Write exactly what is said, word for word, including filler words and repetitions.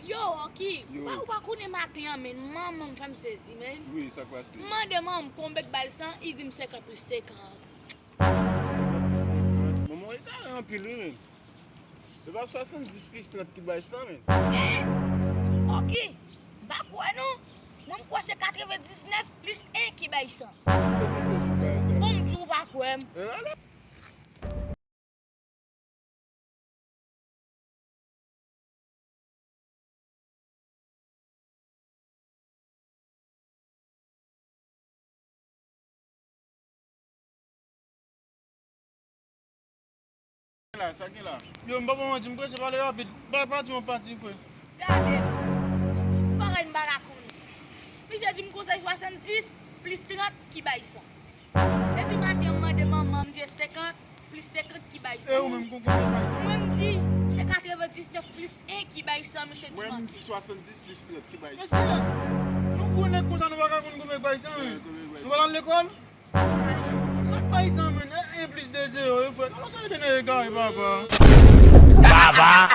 Yo, Oki, ou pa, ou pa konnen maten an, men manman m fè m sezi, men. Wi, sa k pase? M mande manman m konbyen k bay san, li di m senkant plis senkant. Senkant plis senkant. Manman w egare anpil, wi, men. E pa swasanndis plis trant ki bay san, men. Eh! Oki, m pa kwè non. Mwen, m kwè se katrevendiznèf plis en ki bay san. Kote misye jwenn bagay sa? Bon, m di w pa kwè m. E ala. La, sa gen la? Yo, m pa ba w manti, m prese, pale rapid. Pa, pa di yon pati, frè. Gade, bagay m pa ka konnen. Misye di m konsèy swasanndis plis trant ki bay san. Depi maten, m mande manman m, m di senkant plis senkant ki bay san. E ou menm, konbyen ki bay san? Mwen, m di, se katrevendiznèf plis en ki bay san, misye di manti. Mwen, m di swasanndis plis trant ki bay san. Mesye, nou gwo nèg konsa, nou pa ka konn konbyen ki bay san, men. Nou pa al lekòl? Sa k bay san, men? En plis de zewo, wi, frè. Alò, sa vle di nèg egare, papa. Baba